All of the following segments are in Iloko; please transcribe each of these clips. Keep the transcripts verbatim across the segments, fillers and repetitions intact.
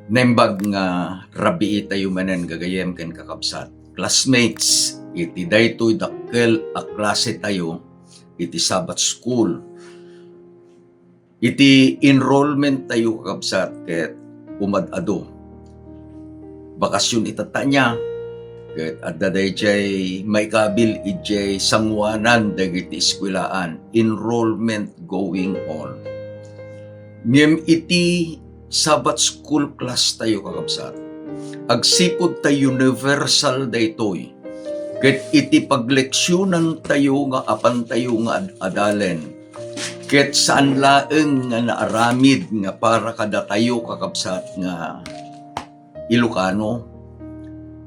Naimbag nga rabii tayo manen, gagayem ken kakabsat, classmates, iti daytoy dakkel a klase tayo iti Sabbath School. Iti enrollment tayo, kakabsat, ket umad-adu. Bakasyon itatta ania, ket adda daydiay maikabil idiay sangoanan dagiti eskuelaan, enrollment going on. Ngem iti Sabbath school class tayo, kakabsat, agsipud ta universal daytoy, ket iti pagleksionan tayo nga apan tayo nga ad-adalen, ket saan laeng nga naaramid nga para kadatayo, kakabsat, nga Ilocano.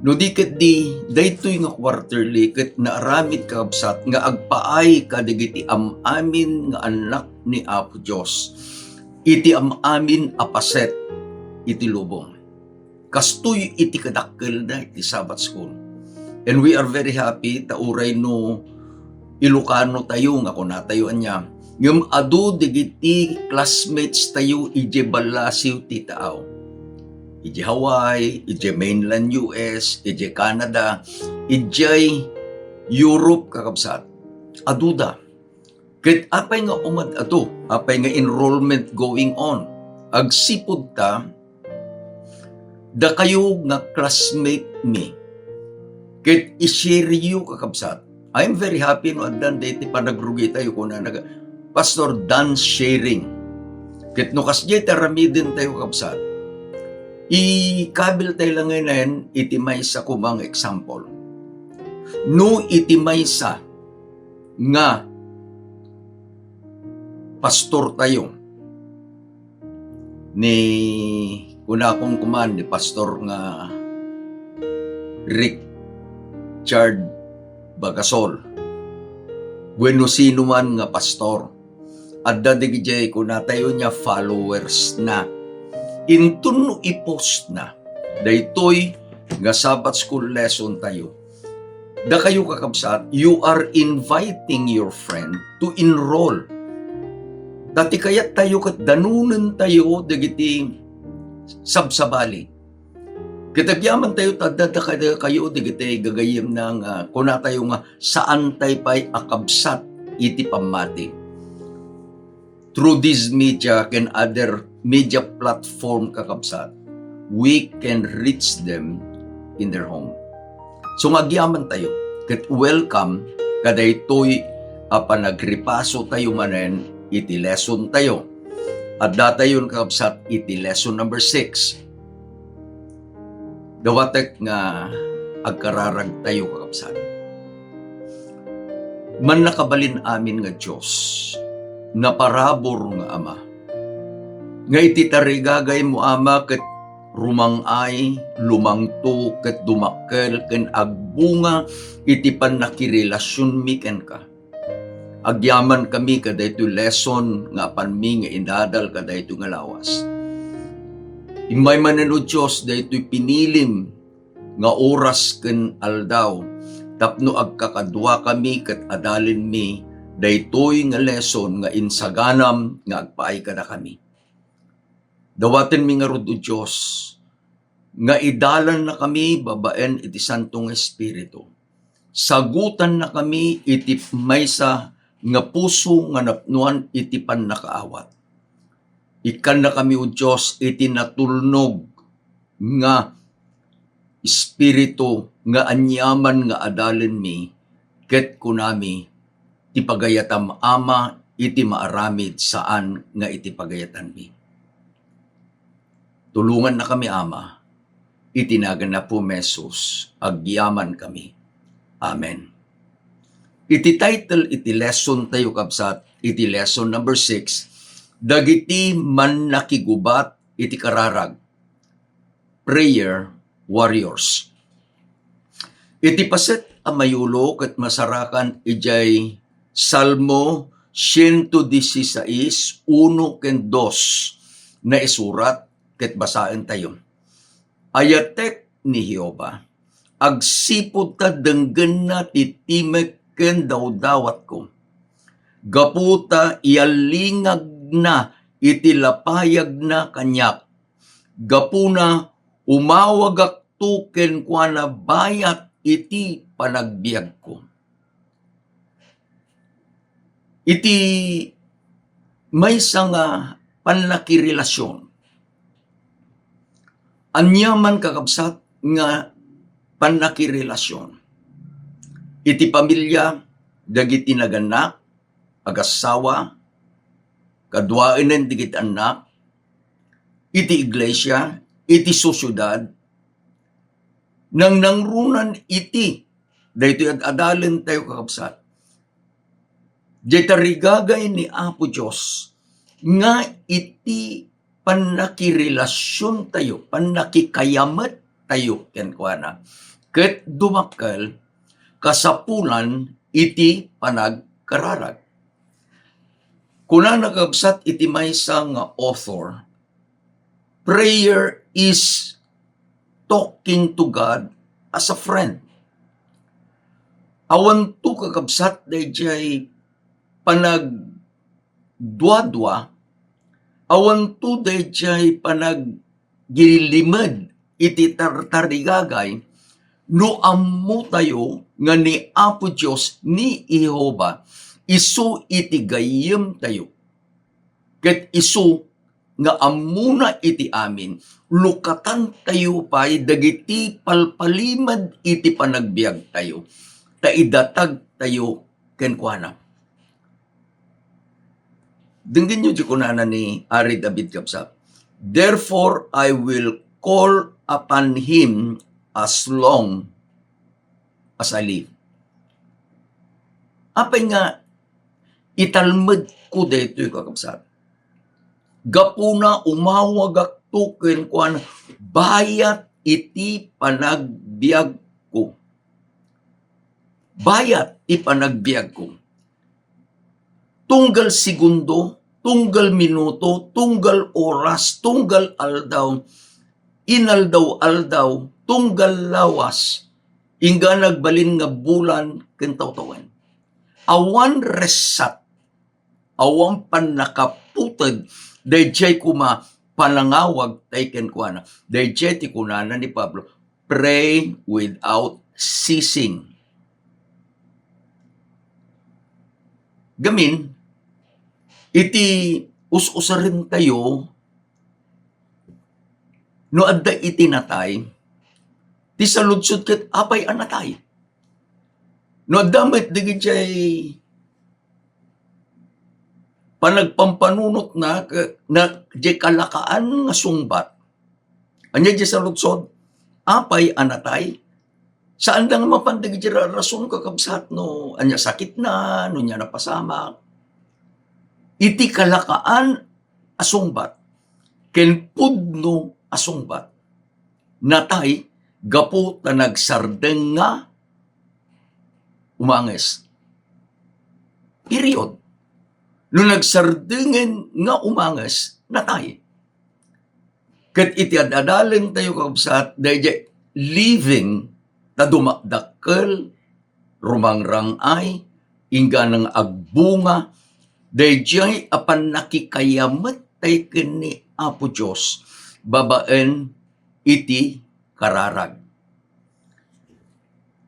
No di ketdi, daytoy nga quarterly ket naaramid, kakabsat, nga agpaay kadagiti am-amin nga annak ni Apo Dios iti am-amin a paset iti lubong. Kastoy iti kadakkelna iti Sabbath School. And we are very happy ta uray no Ilocano tayo nga kunatayo ania, ngem adu dagiti classmates tayo idiay ballasiw ti taaw. Idiay Hawaii, idiay mainland U S, idiay Canada, idiay Europe, kakabsat. Aduda. Ket apay nga umad-adu, apay nga enrollment going on? Agsipud ta, dakayo nga classmate mi, ket i-share-yo, kakabsat. I'm very happy no addan daytoy panagrugitayo, kunana, Pastor, done sharing. Ket no kasdiay ti aramidentayo, kakabsat, ikabil tayo laengen iti maysa koma nga example. No iti maysa nga pastor tayo, ni, kunakon koma, ni Pastor nga Richard Bagasol, wenno sino man nga pastor, adda dagiti kunatayo nia followers na. Inton no i-post na daytoy nga Sabbath School lesson tayo, dakayo, kakabsat, you are inviting your friend to enroll. Ta ti kayat tayo ket danonentayo dagiti sabsabali. Ket agyamantayo ta adda dakayo dagiti gagayyemna nga kunatayo nga saan tay pay a kabsat iti pammati. Through this media ken other media platform, kakabsat, we can reach them in their home. So, nga agyamantayo ket welcome kadaytoy a panagripaso tayo manen iti lesson tayo. Adda tayon, kakabsat, iti lesson number six. Dawatek nga agkararagtayo, kakabsat. Mannakabalin amin nga Dios, naparabur nga Ama, nga iti tarigagaymo, Ama, ket rumang-ay, lumangto, ket dumakkel ken agbunga iti pannakirelasionmi kenka. Agyamankami kadaytoy lesson nga apanmi nga inadal kadaytoy nga lawas. Immay manen, O Dios, daytoy pinilim nga oras ken aldaw tapno agkakaduakami ket adalenmi daytoy nga lesson nga insaganam nga agpaay kadakami. Dawatenmi ngarud, O Dios, nga idalannakami babaen iti Santo nga Espiritu. Sagutannakami iti maysa nga puso nga napnoan iti pannakaawat. Ikkannakami, O Dios, iti natulnog nga espiritu nga aniaman nga adalenmi, ket kunami, ti pagayatam, Ama, iti maaramid saan nga iti pagayatanmi. Tulongannakami, Ama, iti nagan ni Apo Jesus, agyamankami. Amen. Iti title iti lesson tayo, kabsat, iti lesson number six, dagiti mannakigubat iti kararag, prayer warriors. Iti paset a mayulo ket masarakan idiay Salmo siento dieciséis, uno ken dos, naisurat ket basaentayo. Ayatek ni Jehovah, agsipud ta denggenna ti timek ken dawdawatko. Gapu ta iyallingagna iti lapayagna kaniak, Gapuna, umawagakto kenkuana bayat iti panagbiagko. Iti maysa nga pannakirelasion. Ania man, kakabsat, nga pannakirelasion? Iti pamilia, dagiti nagannak, agassawa, kaduaenen dagiti annak, iti iglesia, iti sosiedad, nangnangruna iti daytoy ad-adalentayo, kakabsat. Diay tarigagay ni Apo Dios nga iti pannakirelasiontayo, pannakikayamettayo kenkuana, ket dumakkel kasapulan iti panagkararag. Kunana, kakabsat, iti maysa nga author, "Prayer is talking to God as a friend." Awanto, kakabsat, daydiay panagduadua, awanto daydiay panaggilimed iti tartarigagay no ammotayo nga ni Apo Dios, ni Jehovah, isu iti gayyemtayo. Ket isu nga ammona iti amin, lukatantayo pay dagiti palpalimed iti panagbiagtayo, ta idatagtayo kenkuana. Denggenyo ti kunana ni Ari David, kabsat, "Therefore I will call upon him as long as I live." Apay nga italmedko daytoy, kakabsat? Gapuna, umawagakto kenkuana bayat iti panagbiagko. Bayat ti panagbiagko. Tunggal segundo, tunggal minuto, tunggal oras, tunggal aldaw, inaldaw-aldaw, tunggal lawas, ingga nagbalin nga bulan ken tawtawen. Awan ressat, awan pannakaputed, daydiay koma panangawag tay kenkuana. Daydiay ti kunana ni Pablo, "Pray without ceasing." Gamin, iti us-usarentayo, no adda iti natay, ti saludsod ket, "Apay a natay?" No adda met dagiti panagpampanunotna, ke-, na, diay kalakaan nga sungbat, ania diay saludsod? "Apay a natay?" Saan da nga mapan dagiti ra-, rason, kakabsat, no ania sakitna, no ania napasamak. Iti kalakaan a sungbat ken pudno a sungbat, natay gapu ta nagsardeng nga umanges. Period. No nagsardengen nga umanges, natay. Ket iti ad-adalentayo, kakabsat, daydiay living ta dumadakkel, rumangrang-ay, inggana nga agbunga, daydiay a pannakikayamettayo ken ni Apo Dios babaen iti kararag.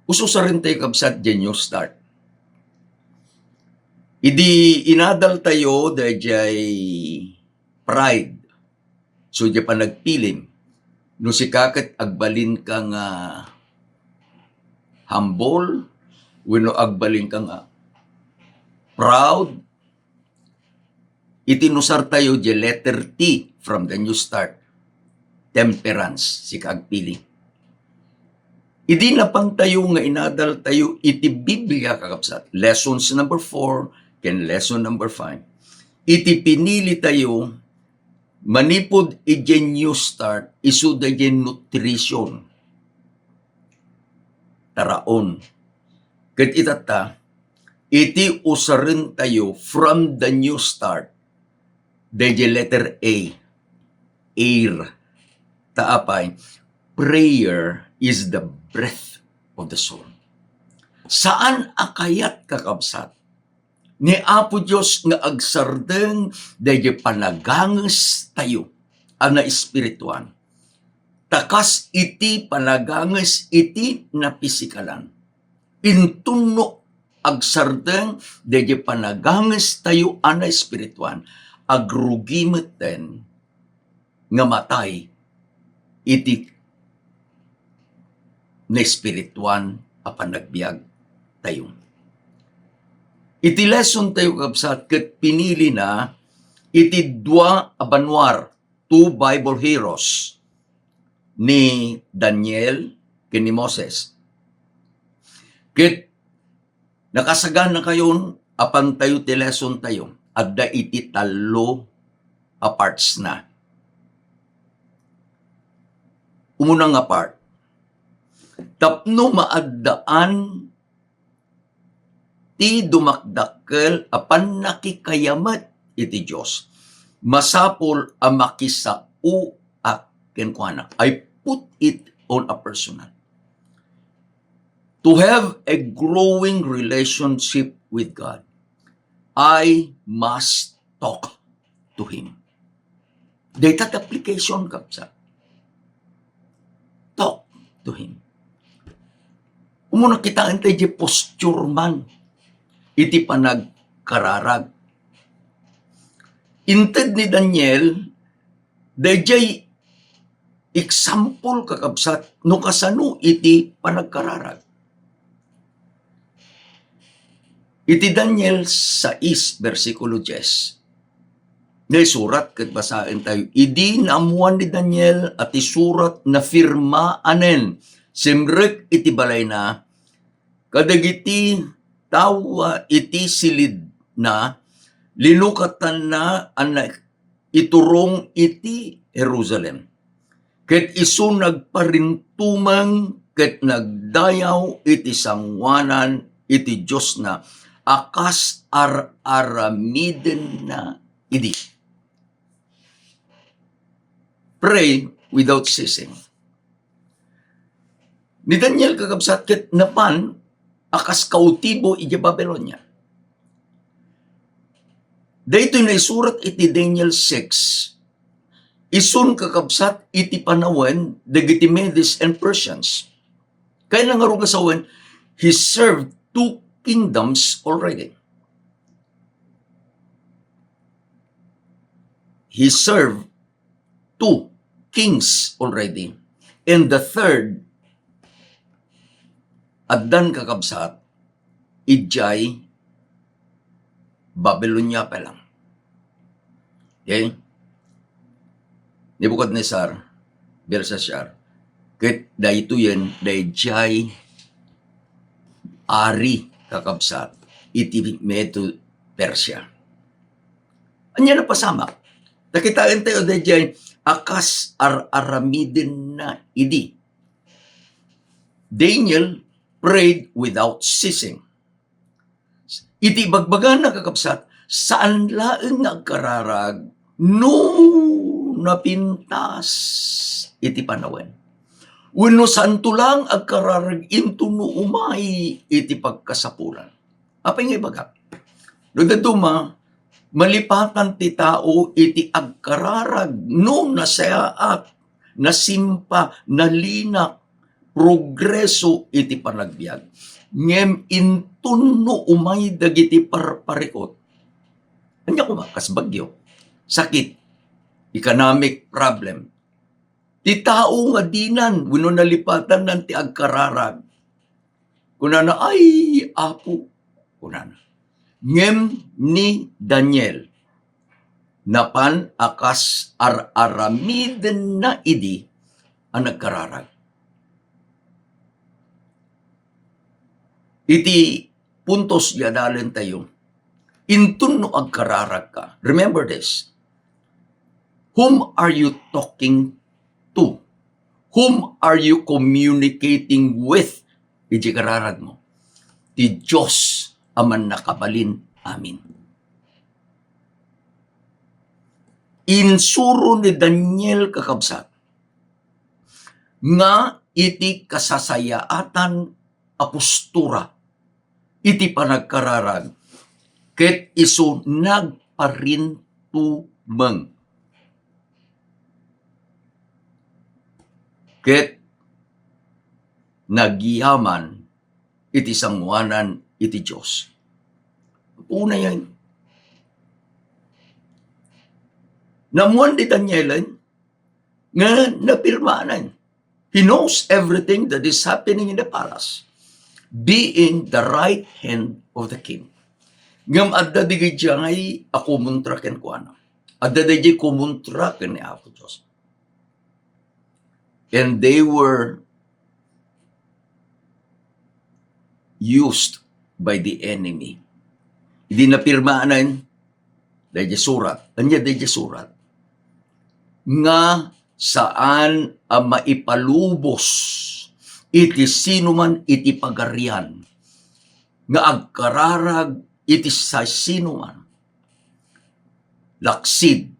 Us-usarentayo, kabsat, diay New Start. Idi inadaltayo daydiay pride, so diay panagpilim, no sika ket agbalinka nga humble, wenno agbalinka nga proud, iti inusartayo diay letter T from the New Start, temperance, sika agpili. Idi napantayo nga inadaltayo iti Biblia, kakabsat, lessons number four ken lesson number five, iti pinilitayo manipud idiay New Start, isu daydiay nutrition. Taraon. Ket itatta, iti usarentayo from the New Start, daydiay letter A, air. Ta apay, prayer is the breath of the soul. Saan a kayat, kakabsat, ni Apo Dios nga agsardeng daydiay panagangestayo a naespirituan. Ta kas iti panaganges iti napisikalan, inton no agsardeng daydi panaganges tayo a naespirituan, agrugi metten nga matay iti naespirituan a panagbiag tayo. Iti lesson tayo, kabsat, ket pinili na iti dua a banwar, two Bible heroes, ni Daniel ken ni Moses. Ket nakasagana kayon, apan tayo ti lesson tayo, adda iti tallo a parts na. Umuna nga part, tapno maaddaan ti dumakdakkel a pannakikayamet iti Dios, masapul a makisao a kenkuana. I put it on a personal. To have a growing relationship with God, I must talk to Him. Dayta ti application, kabsat. Talk to Him. Umuna, kitaen tayo di posture man iti panagkararag. Inted ni Daniel, dayjay example, kakabsat, no kasano iti panagkararag. Iti Daniel sais, bersikulo dies, naisurat ket basaen tayo. Idi naammuan ni Daniel a ti surat nafirmaanen, simrek iti balayna, kadagiti tawa iti silidna, linukatanna a na-, iturong iti Jerusalem. Ket isu nagparintumeng ket nagdayaw iti sangoanan iti Diosna a kas ar-aramidenna idi. Pray without ceasing. Ni Daniel, kakabsat, ket napan a kas kautibo idiay Babilonia. Daytoy naisurat iti Daniel six. Isun, kakabsat, iti panawen dagiti Medes and Persians. Kayatna ngarud nga sawen, he served two kingdoms already. He served two kings already. And the third, addan, kakabsat, idiay Babilonia pa lang. Okay? Nebuchadnezzar, Belshazzar, ket daytoyen daydiay ari, kakabsat, iti Medo Persia. Ania napasamak? Ta kitaentayo daydiay a kas ar-aramidenna idi. Daniel prayed without ceasing. Iti ibagbagana, kakabsat, saan laeng nga agkararag no napintas iti panawen. Wenno saanto laeng agkararag inton no umay iti pagkasapulan. Apay nga ibagak? No dadduma, malipatan ti tao iti agkararag no nasayaat, nasimpa, nalinak, progreso iti panagbiag. Ngem inton no umay dagiti parparikut, ania koma, kas bagyo, sakit, economic problem, ti tao nga dinan wenno nalipatannan ti agkararag, kunana, "Ay, Apo," kunana. Ngem ni Daniel, napan a kas ar-aramidenna idi a nagkararag. Iti puntos nga adalentayo, inton no agkararagka, remember this, whom are you talking to? Whom are you communicating with? Iti kararagmo, ti Dios a Mannakabalin Amin. Insuro ni Daniel, kakabsat, nga iti kasasayaatan a postura iti panagkararag, ket isu nagparintumeng. ket nagyaman iti sangoanan iti Dios. Unayen, naammoan ni Danielen nga napirmaanan. He knows everything that is happening in the palace, being the right hand of the king. Ngem adda dagiti a kumontra kenkuana. Adda dagiti kumontra ken ni Apo Dios. And they were used by the enemy. Idi napirmaanan, daydi surat. Ania daydi surat? Nga saan a maipalubos iti sinuman iti pagarian nga agkararag iti sa-, sinuman laksid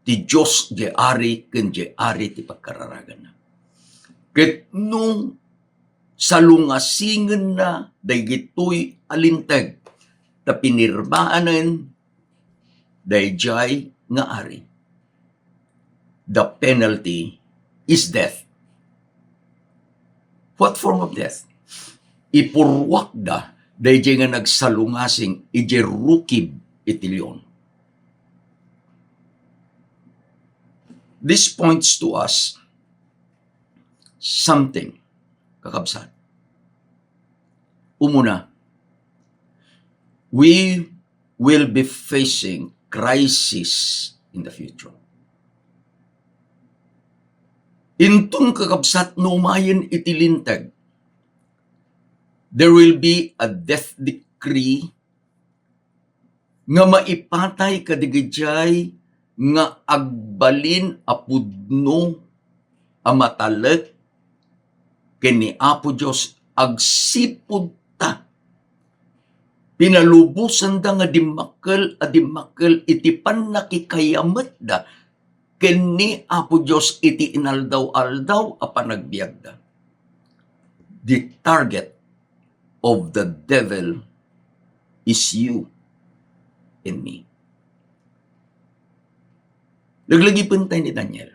ti Dios diay ari ken diay ari ti pagkararaganna. Ket no salungasingenna dagitoy a linteg ta pinirmaanen daydiay nga ari, the penalty is death. What form of death? Ipurruakda daydiay nga nagsalungasing idiay rukib iti leon. This points to us something, kakabsat. Umuna, we will be facing crisis in the future. Inton, kakabsat, no umayen iti linteg, there will be a death decree nga maipatay kadagijay nga agbalin a pudno a matalek ken ni Apo Dios agsipud ta pinalubosanda nga dimmakkel a dimmakkel iti pannakikayametda ken ni Apo Dios iti inaldaw-aldaw a panagbiagda. The target of the devil is you and me. Laglagipentay ni Daniel.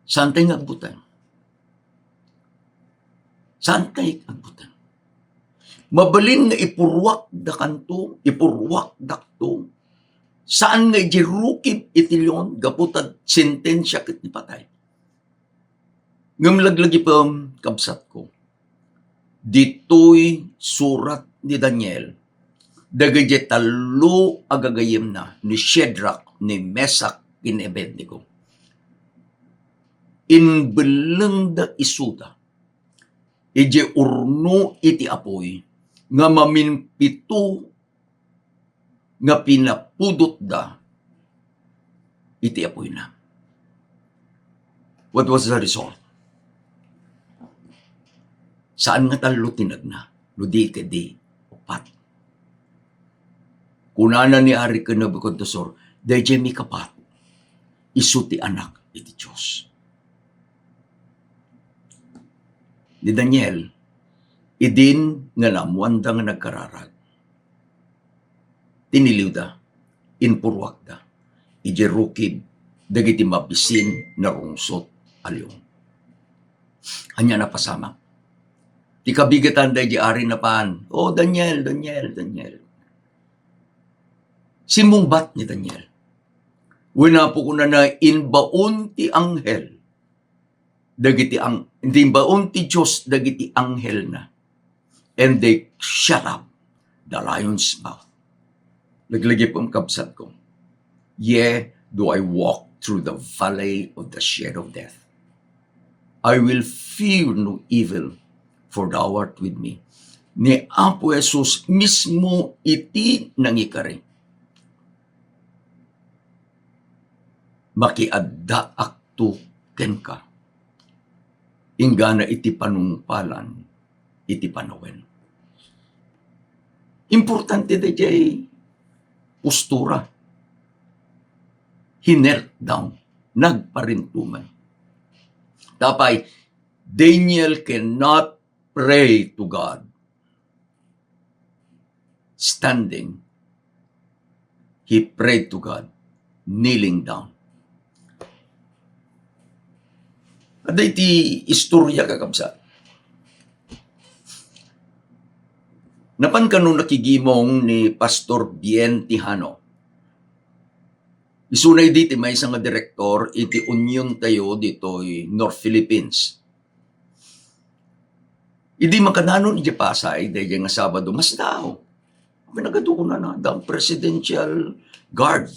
Saantay nga agbuteng. Saantay agbuteng. Mabalin nga ipurruakdakanto, ipurruakdakto. Saan nga idiay rukib iti leon gapu ta sentensia ket ni patay. Ngem laglagipem, kabsatko, ditoy surat ni Daniel, dagiti tallo a gagayyemna, ni Shadrach, ni Meshach, ken ni Abednego, imbellengda isuda idiay urno iti apuy nga maminpito nga pinapudotda iti apuyna. What was the result? Saan nga tallo ti nagna, no di ket di upat. Kunana ni Ari ken Nabucodonosor, "Daydiay mikapat, isu ti Anak iti Dios." Ni Daniel, idin nga naammoanda nga nagkararag, tiniliwda, impurruakda idiay rukib dagiti mabisin a narungsot a leon. Ania napasamak? Ti kabigetan daydi ari napan, "O Daniel, Daniel, Daniel." Simmungbat ni Daniel. Wen, Apo, kunana, imbaon ti anghel dagiti ang-, imbaon ti Dios dagiti anghelna, and they shut up the lion's mouth. Laglagipem, kabsatko. Yea, though I walk through the valley of the shadow of death, I will fear no evil, for thou art with me. Ni Apo Jesus mismo iti nangikari. Makiaddaakto kenka. Inggana iti panungpalan iti panawen. Importante daydiay postura. He knelt down. Nagparintuman. Tapay, Daniel cannot pray to God standing. He prayed to God kneeling down. Adda iti istorya, kakabsat. Napan kano nakigimong ni Pastor Bien Tijano. Isuna idi ti maysa nga direktor iti uniontayo ditoy North Philippines. Idi makadanon idiay Pasay, daydiay nga Sabado, masdaaw. Nagadu, kunana, adda presidential guard.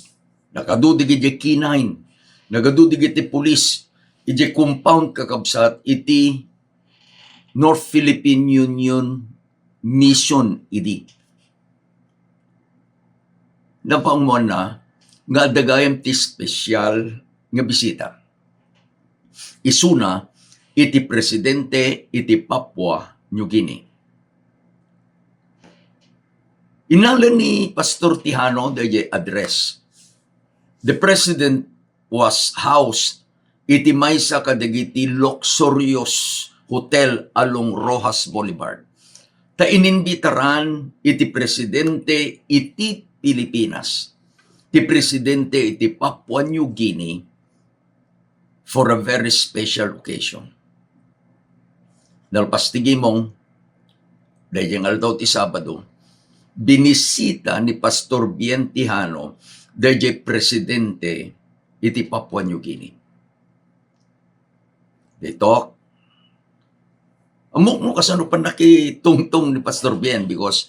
Nagadu dagiti K nine. Nagadu dagiti pulis. Idiay compound, kakabsat, iti North Philippine Union Mission idi. Napaammoanna nga adda gayam ti espesyal nga bisita. Isuna iti presidente iti Papua New Guinea. Innalem ni Pastor Tijano daydiay address. The president was housed iti maysa kadagiti luxurious hotel along Roxas Boulevard. Ta ininbitaran iti presidente iti Pilipinas, ti presidente iti Papua New Guinea, for a very special occasion. Nalpas ti gimong, daydiay nga aldaw ti Sabado, binisita ni Pastor Bien Tijano daydiay presidente iti Papua New Guinea. They talk. Ammok no kasano pannakitungtong ni Pastor Bien because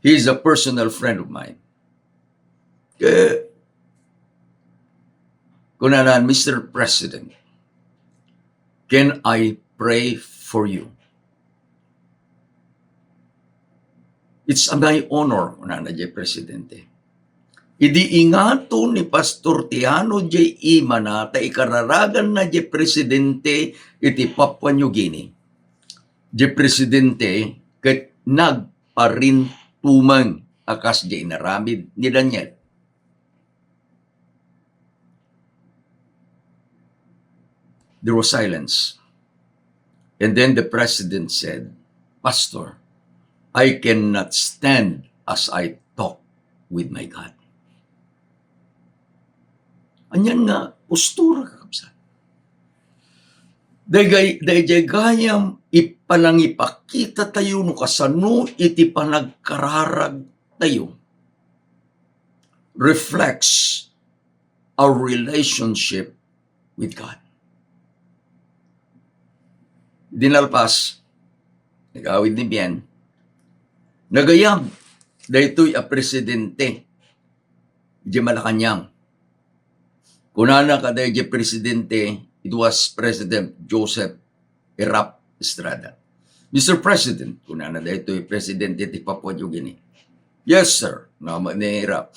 he is a personal friend of mine. Kaya, kunana, "Mister President, can I pray for you?" "It's a my honor," kunana diay presidente. Idi ingato ni Pastor Tijano diay imana ta ikararaganna diay presidente iti Papua New Guinea. Diay presidente ket nagparintumeng a kas diay inaramid ni Daniel. There was silence. And then the president said, "Pastor, I cannot stand as I talk with my God." Anian nga postura, kakabsat. Dayjay, dayjay gayam, ipalangipakita tayo no kasano iti panagkararag tayo reflects our relationship with God. Dinalpas, nagawid ni Bien, nagayam daytoy a presidente di Malacañang. Kunana kadaydi presidente, it was President Joseph Erap Estrada. "Mister President," kunana daytoy presidente ti Papua New Guinea. "Yes, sir," nga ni Erap.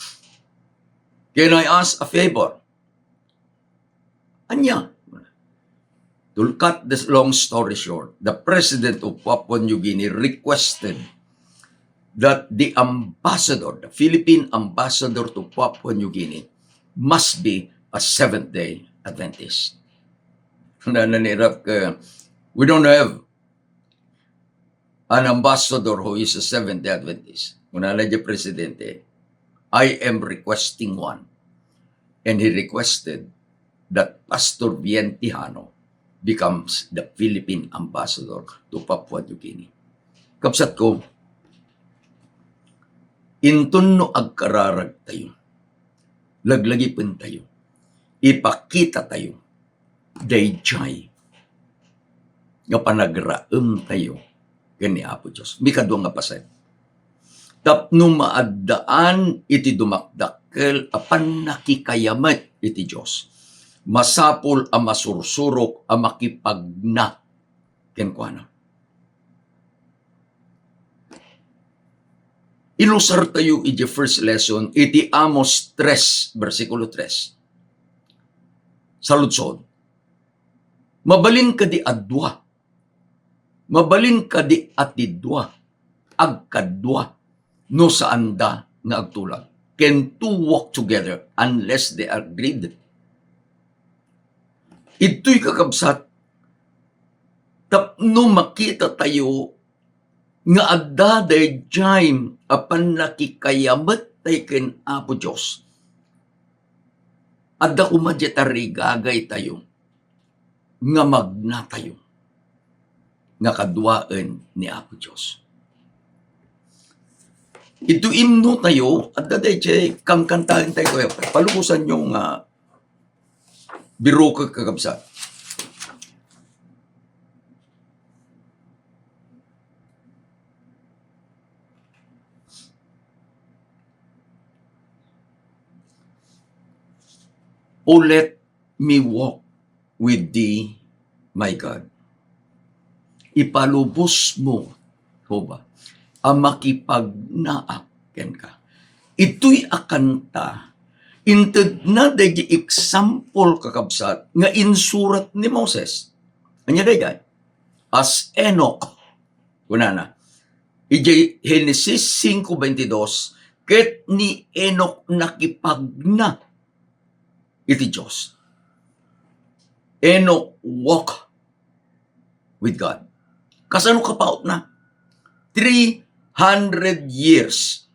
"Can I ask a favor?" "Ania?" To cut this long story short, the president of Papua New Guinea requested that the ambassador, the Philippine ambassador to Papua New Guinea, must be a Seventh-day Adventist. Nananirap ka, "We don't have an ambassador who is a Seventh-day Adventist." Kunana di presidente, "I am requesting one." And he requested that Pastor Bien Tijano becomes the Philippine ambassador to Papua New Guinea. Kabsat ko, inton no agkararag tayo, laglagipen tayo, ipakita tayo dayjay nga panagraem tayo ken ni Apo Dios. Mikadua nga paset, tapno maaddaan iti dumakdakkel a pannakikayamet iti Dios, masapul a masursurok a makipagna kenkuana. Ilusar tayo iti first lesson iti Amos tres, bersikulo tres. Saludsod, mabalin kadi a dua? Mabalin kadi a ti dua agkadua no saanda nga agtulag? Can two walk together unless they agreed? Idtoy, kakabsat, tapno makita tayo nga adda dayjay a pannakikayamet tay ken Apo Dios. Adda koma diay tarigagay tayo. nga magnatayo nga kaduaen ni Apo Dios. Iti imno tayo, adda dayjay kankantaen tayo, palubosanyo nga birukek, kakabsat. Oh, let me walk with thee, my God. Ipalubos mo, Jehovah, a makipagnaak kenka. Itoy a kanta, intedna daydi example, kakabsat, nga insurat ni Moses. Ania daydi? As Enoch, kunana, idiay Genesis cinco veintidós, ket ni Enoch nakipagna iti Dios. Enoch walk with God. Kasano kapautna? Three hundred years.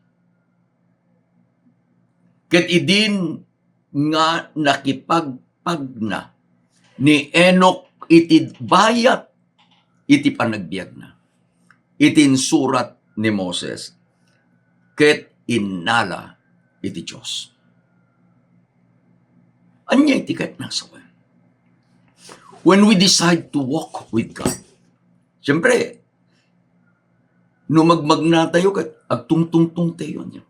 Ket idin nga nakipagpagna ni Enoch iti bayat iti panagbiagna, iti insurat ni Moses, ket innala iti Dios. Ania iti ket nasawen? When we decide to walk with God, siyempre, no magmagna tayo, ket agtungtungtong tayo niya.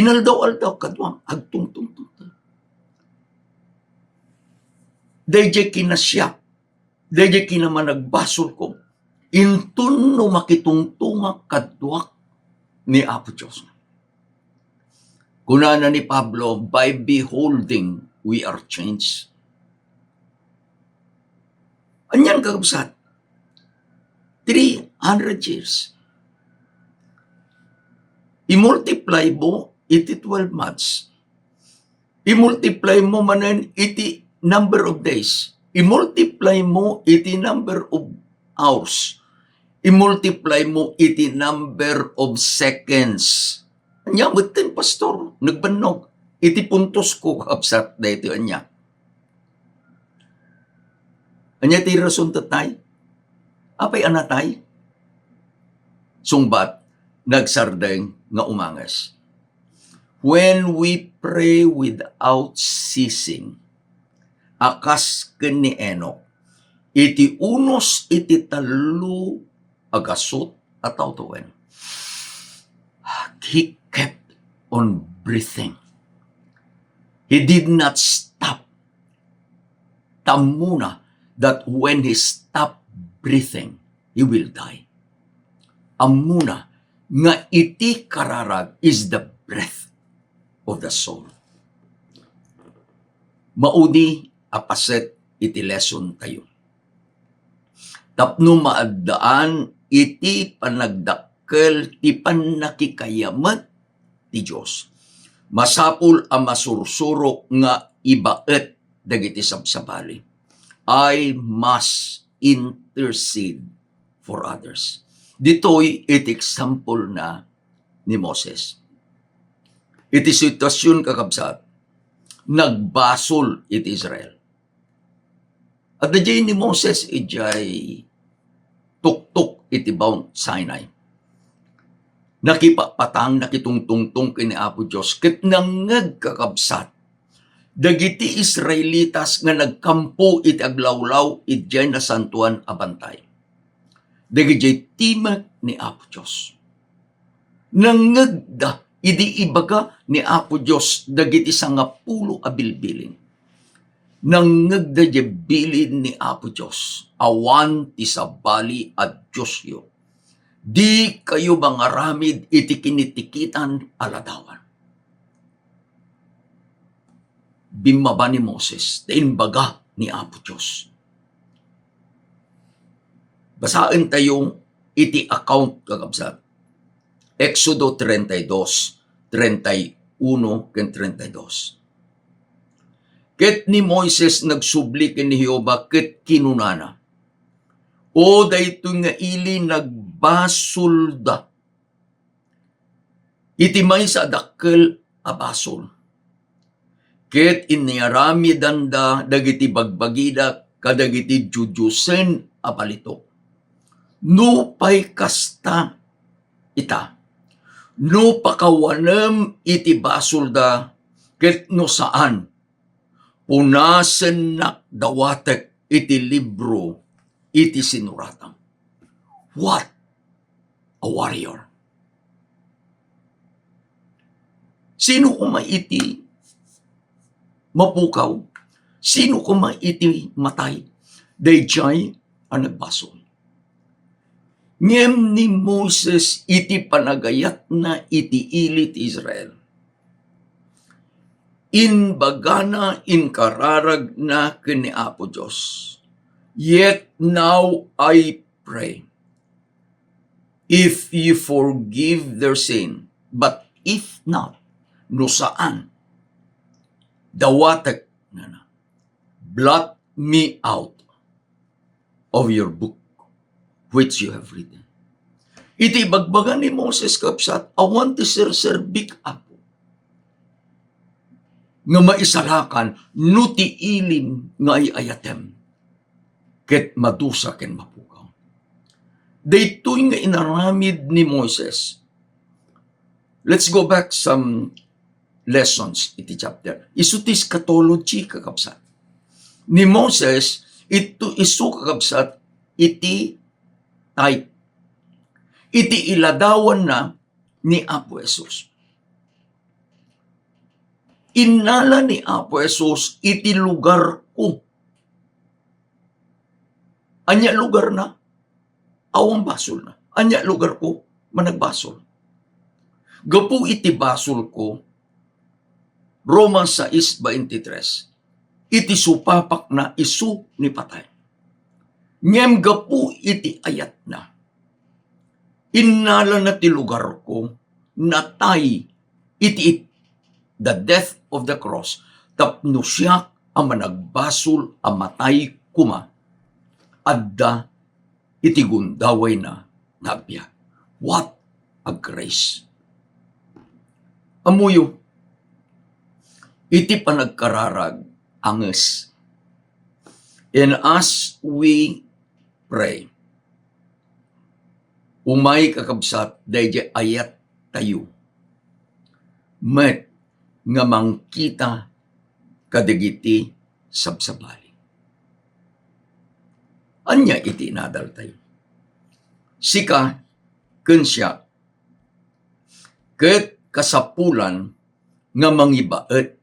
Inaldaw-aldaw kaduam, agtungtungtong tayo. Dayjay kinasiak, dayjay kinamanagbasolko, inton no makitungtongak kaduak ni Apo Dios. Kunana ni Pablo, "By beholding, we are changed." Anian, kakabsat? Three hundred years. I-multiply mo iti twelve months. I-multiply mo manen iti number of days. I-multiply mo iti number of hours. I-multiply mo iti number of seconds. Ania metten, Pastor, nagbannog. Iti puntos ko, kakabsat, daytoy ania. Ania ti rason tatta? Apay a natay? Sungbat, nagsardeng nga umanges. When we pray without ceasing, a kas ken ni Enoch, iti unos iti tallo a gasut a tawen, he kept on breathing. He did not stop. Ammona that when he stopped breathing, he will die. Ammona nga iti kararag is the breath of the soul. Maudi a paset iti lesson tayo. Tapno maaddaan iti panagdakkel ti pannakikayamet ti Dios, masapul a masursuro nga ibaet dagiti sabsabali. I must intercede for others. Ditoy iti example na ni Moses. Iti sitwasyon, kakabsat, nagbasol iti Israel. Adda diay ni Moses idiay tuktok iti Mount Sinai. Nakipapatang, nakitungtungtong ken ni Apo Dios, ket nangngeg, kakabsat, dagiti Israelitas nga nagkampo iti aglawlaw idiay nasantoan a bantay. Dagidiay timek ni Apo Dios. Nangngegda idi ibaga ni Apo Dios dagiti sangapulo a bilbilin. Nangngegda diay bilin ni Apo Dios, "Awan ti sabali a diosyo. Dikayo mangaramid iti kinitikitan a ladawan." Bimmaba ni Moses ta imbaga ni Apo Dios. Basaen tayo iti account, kakabsat. Exodo treinta y dos, treinta y uno ken treinta y dos. Ket ni Moises nagsubli ken ni Jehovah ket kinunana, "O daytoy nga ili, nagbasolda iti maysa a dakkel a basol. ket inyaramidanda dagiti bagbagida kadagiti diodiosen a balitok. Nupay kasta, ita, no pakawanem iti basolda, ket no saan, punasennak dawatek iti libro iti sinuratam. What a warrior! Sino koma iti mapukaw? Sino koma iti matay? Daydiay a nagbasol. Ngem ni Moises iti panagayatna iti ili ti Israel, imbagana, inkararagna ken ni Apo Dios, "Yet now I pray, if you forgive their sin, but if not, no saan, dawatek, nana, blot me out of your book which you have written." Iti ibagbaga ni Moses, kabsat, awan ti serserbik, Apo, nga maisalakan no ti ilim nga ay-ayatem ket madusa ken mapukaw. Daytoy nga inaramid ni Moises. Let's go back some lessons iti chapter. Isu ti eschatology, kakabsat. Ni Moses, ito isu, kakabsat, iti type. Iti iladawanna ni Apo Jesus. Innala ni Apo Jesus iti lugarko. Ania lugarna? Awan basolna. Ania lugarko? Managbasol. Gapu iti basolko, Roma sais veintitrés, iti supapakna isu ni patay. Ngem gapu iti ayatna, innalana ti lugarko, natay iti it-, the death of the cross, tapno siak a managbasol a matay koma, adda iti gundawayna nga agbiag. What a grace! Ammoyo, iti panagkararag, anges. And as we pray, umay, kakabsat, daydiay ayattayo met nga mangkita kadagiti sabsabali. Ania iti inadaltayo? Sika ken siak ket kasapulan nga mangibaet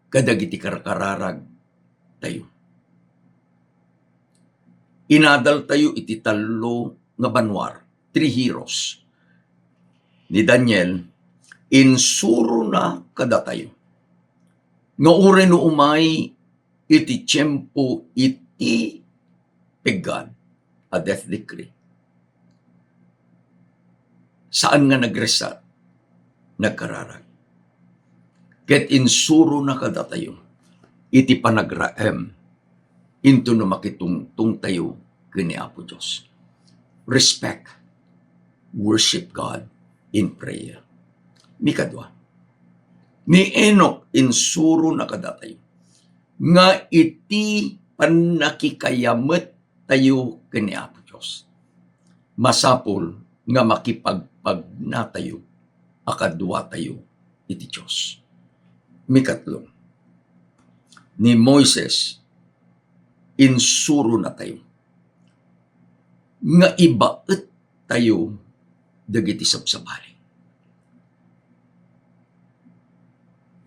kadagiti karkararagtayo. Inadaltayo iti tallo nga banua, three heroes. Ni Daniel, insurona kadatayo nga uray no umay iti tiempo iti peggad a death decree, saan nga nagresat, nagkararag. Ket insurona kadatayo iti panagraem intono makitungtongtayo ken ni Apo Dios. Respect, worship God in prayer. Mikadua, ni Enoch, insurona kadatayo nga iti pannakikayamettayo ken ni Apo Dios, masapul nga makipagpagnatayo a kaduatayo iti Dios. Mikatlo, ni Moises, insuronatayo nga ibaettayo dagiti sabsabali.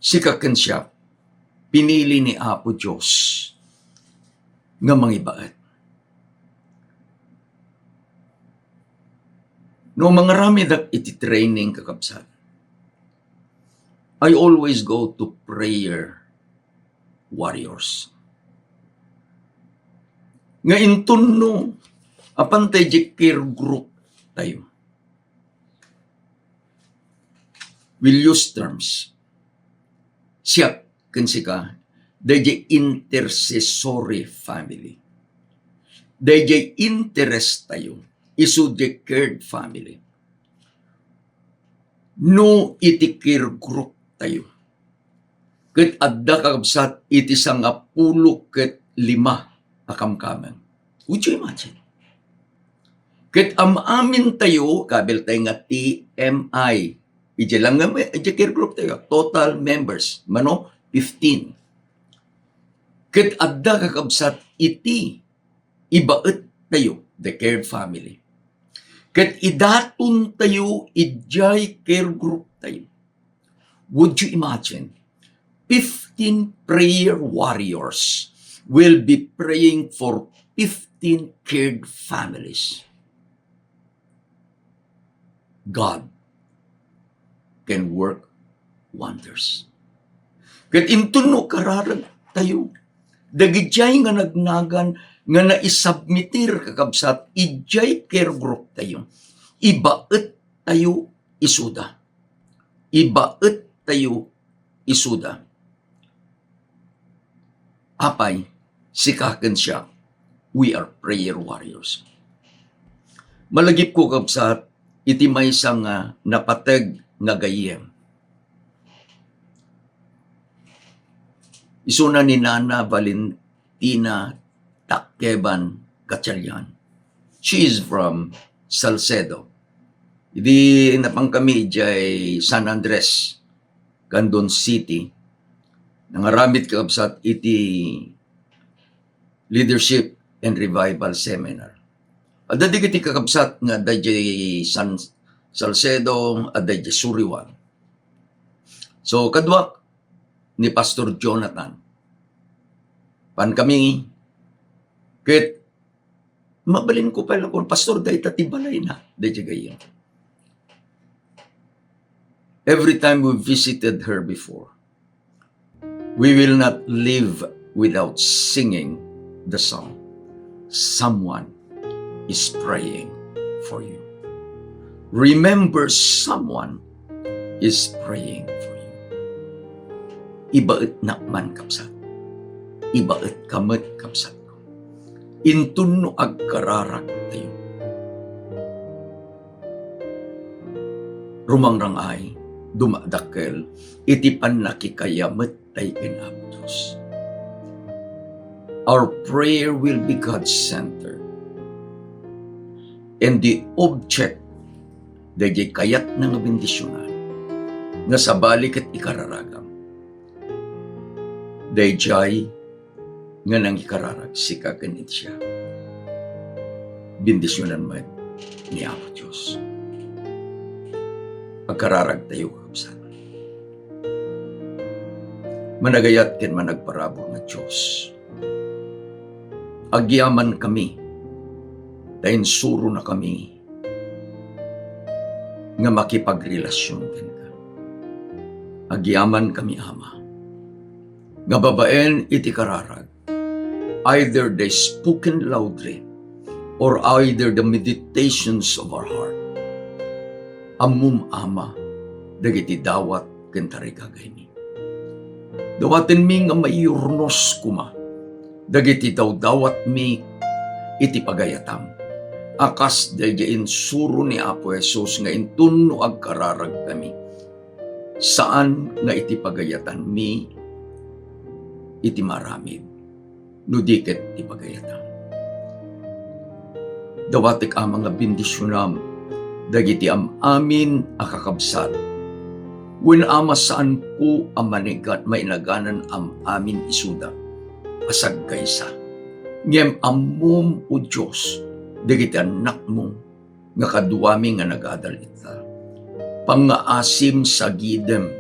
Sika ken siak, pinili ni Apo Dios nga mangibaet. No mangaramidak iti training, kakabsat, I always go to prayer warriors. Nga inton no, apan tay di care group tayo. We'll use terms. Siak ken sika, daydiay intercessory family. Daydiay interest tayo, isu di cared family. No iti care group tayo, Ket adda, kakabsat, iti sangapulo ket lima a kamkameng. Would you imagine? Ket am-amintayo, kabiltayo nga T M I. Idiay lang nga, idiay care group tayo. Total members, mano, fifteen. Ket adda, kakabsat, iti ibaet tayo, the care family. Ket idaton tayo idiay care group tayo. Would you imagine? Fifteen prayer warriors will be praying for fifteen cared families. God can work wonders. Ket inton no kararag tayo, dagidiay nga nagnagan nga naisubmitir, kakabsat, idiay care group tayo, ibaet tayo isuda. Ibaet tayo isuda. Apay, sika ken siak, we are prayer warriors. Malagipko, kabsat, iti maysa nga napateg nga gayyem. Isuna ni Nana Valentina Takkeban Gatchalian. She is from Salcedo. Idi napan kami idiay San Andres, Candon City, nangaramid, kakabsat, iti Leadership and Revival Seminar. Adda dagiti kakabsat nga adda idiay San Salcedo, adda idiay Surigao. So, kaduak ni Pastor Jonathan. Pan kami, ket mabalinko pay la kun, "Pastor, dayta ti balayna." Dayta gayyem. Every time we visited her before, we will not leave without singing the song, "Someone is praying for you." Remember, someone is praying for you. Ibaetnak man, kabsat. Ibaetka met, kabsatko. Inton no agkararagtayo, rumangrang-ay, dumadakkel iti pannakikayamettay ken Apo Dios. Our prayer will be God-centered. And the object dayjay kayatna nga bendisionan nga sabali ket ikararagam, dayjay nga nangikararag sika ken iti siak. Bendisionan met ni Apo Dios. Agkararagtayo, kakabsat. Managayat ken managparabur nga Dios, agyamankami ta insuronakami nga makipagrelasion kenka. Agyamankami, Ama, nga babaen iti kararag, either the spoken loudly or either the meditations of our heart. Ammom, Ama, dagiti dawat ken tarigagaymi. Dawatenmi nga maiyurnos koma dagiti dawdawatmi iti pagayatam, a kas daydi insuro ni Apo Jesus nga inton no agkararagkami, saan nga iti pagayatanmi iti maaramid, no di ket ti pagayatam. Dawatek, Ama, nga bendisionam dagiti am-amin a kakabsat. Wen, Ama, saanko a manigat-, mainaganan am-amin isuda a sagkaysa. Ngem ammom, O Dios, dagiti annakmo nga kaduami nga nagadal ita. Pangngaasim, sagidem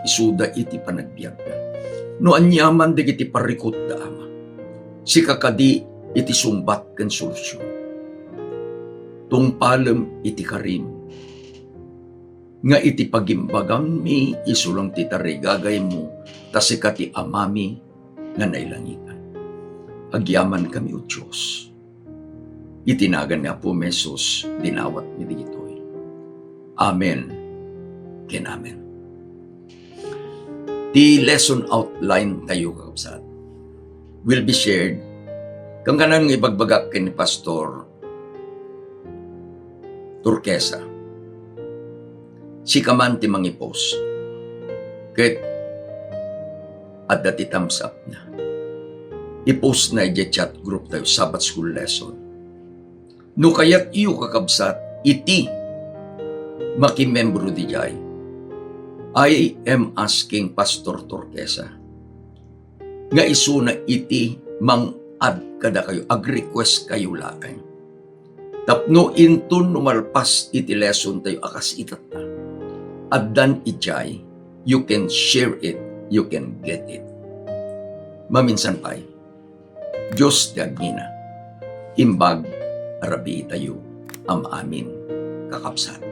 isuda iti panagbiagda. No aniaman dagiti parikutda, Ama, sika kadi iti sungbat ken solusion. Tungpalem iti karim nga iti pagimbagammi isu lang ti tarigagaymo, ta sika ti Amami nga nailangitan. Agyamankami, O Dios. Iti nagan ni Apo Jesus, dinawatmi dagitoy. Amen ken amen. Ti lesson outline tayo, kakabsat, will be shared. Kankanayon nga ibagbagak ken ni Pastor Turquesa. Sika man ti mangi-post. Ket Adda ti thumbs up na. I-post na idiay chat group tayo, Sabbath School Lesson. No kayatyo, kakabsat, iti makimembro diay, I am asking Pastor Torquesa nga isuna iti mang-add kadakayo, ag-request kayo laeng. Tapno inton no malpas iti lesson tayo a kas itatta, addan idiay, you can share it, you can get it. Maminsan pay, Dios ti agngina. Imbag a rabii tayo a maamin, kakabsat.